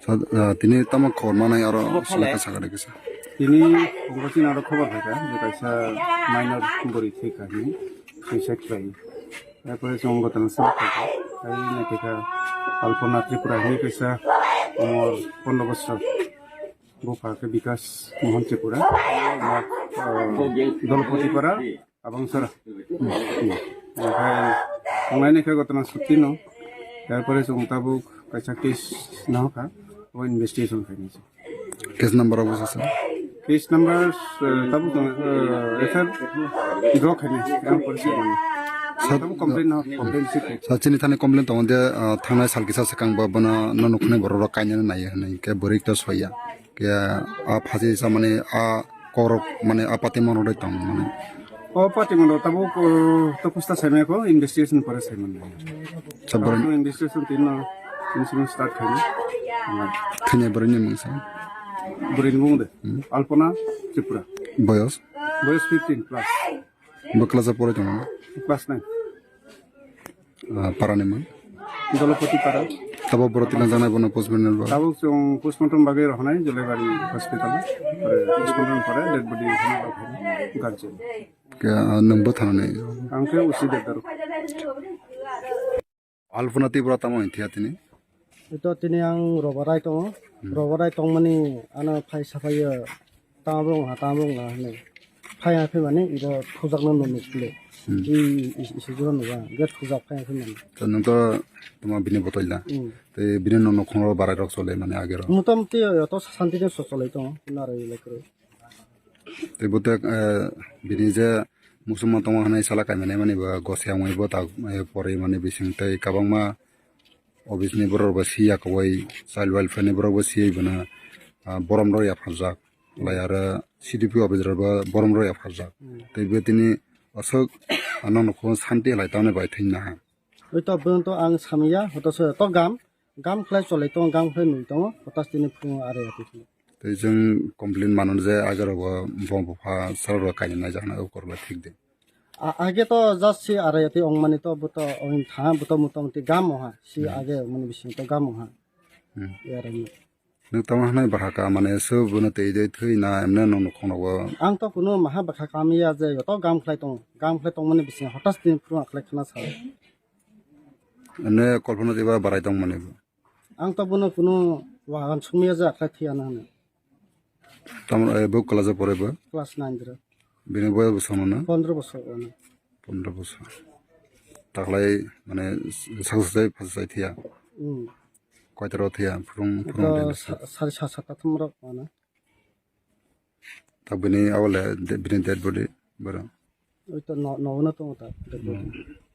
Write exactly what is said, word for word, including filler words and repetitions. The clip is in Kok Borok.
Sa-, ah, tini tamo khobor manai aro Khobor sila phale. Kha sakha de kisa. Tini Pongkosini aro khobor phaikha, je kaisa minor bwrwi thwikha hinwi suicide khlai. Tarpore chwng gotano swbak khaikha. Tei naikha Alpona Tripura hinwi kaisa umor pondro bosor. Bupha khe Bikas Mohan Tripura. Ah, Dolopatipara. Abangsa. Oke, tongnai ni khe gotona sutti no. Tarpore chwng tabuk kaisa case nahokha, o investigation khainai se. Case number obo sasa? Case number, eh, tabuk, eh, F I R draw khainai, yang polisi. Sat- Tabuk complaint no, complaint receipt. Sa chini thani complaint tongo de, ah, thangnai sal kisa swkang bo bono no nukhunai borok rok kainani naiya hinwi, khe bwrwi to soya. Khe a phachi samani a korok mane a pati monodai tong mane. O pati mono tabuk, uh, to pusta saimai ko investigation pore saimani. Sabran. Investigation tino, tino start khaini. Thini bwrwini mungsa. Bwrwini mung de. Hmm. Alpona Tripura. Boyos? Boyos fifteen plus. Bo class pore tong? Class nine. Ah, parani mang? Dolopati para. Tabo borok tila janai bono postmortem ba? Tabuk chwng postmortem bagwi rohonai Jolaibari hospital. Pore postmortem pore dead body hwnwi rohonai guardian. Ke, ah, nwng bo thanani? Ang khe usi Debbarma. Alpona Tripura tamo hwn thia tini? Ito tini ang robarai tongo. Hmm. Robarai tongmani ano phai saphaiyo. Tamo bong ha, tamo bong ha, hwnwi. Phai ha, phai mani, iro thujakno nukle. Hmm. I, i, i, sijiro nuga, gate thujak phai ha, phai mani. To nwng to tamo bini botol da? Hmm. Tei bini no nokhong ro barai rok chole mani age ro? Motamoti, eh, to santi no so cholai tongo, naro ilai kwrwi. Tei bote, eh, bini je musulman tongo hwnwi sala kaimani mani bo gose wngwi bo ta, eh, pori mani bising tei kwbangma office ni borok bo siya kwbai, child welfare ni borok bo siya bono, ah, borom rok yapharjak. Lai aro C D P office rok bo borom rok yapharjak. Hmm. Tei bo tini aswk ano nokho santi lai tamni bai thwng naha. Oi to, bono to ang samya, hoto se to gam, gam khlai cholai tongo, gam khlai nui tongo, hotas tini phungo are ati phungo. Tei chwng complain mano je age rok bo bopha sal rok kainwi naijak na, o korba thik de. A-, age to just si arai ati ongmani to buto ong tha, buto motamoti gam oha, si Hmm. age mani bising to gam oha. Hmm. Yarani. Nwng tamo hwnwi bahaka mane sub bono tei dei thwi na emne nwng nukhung rogo. Ang to kuno maha bwkha kamiya je yoto gam khlai tong, gam khlai tongmani bising hotas tini phuru ang khlai khna sa. Emne kolpana diba barai tongmani bo. Ang to bono kuno wahan sumya je akhai thwi ano hwnwi. Tamo, eh, bo class o pore bo? Class nine dro. Bini boyos bo sono na? Pondro bosor ono. Pondro bosor. Taklai mane saksa sai phasa sai thiya. Hmm. Koita ro thiya phurung phurung Ito de sa- sari sa sat atham rok ono. Ta bini awale de- bini dead body boro. Oi to no no no to ta dead body. Hmm.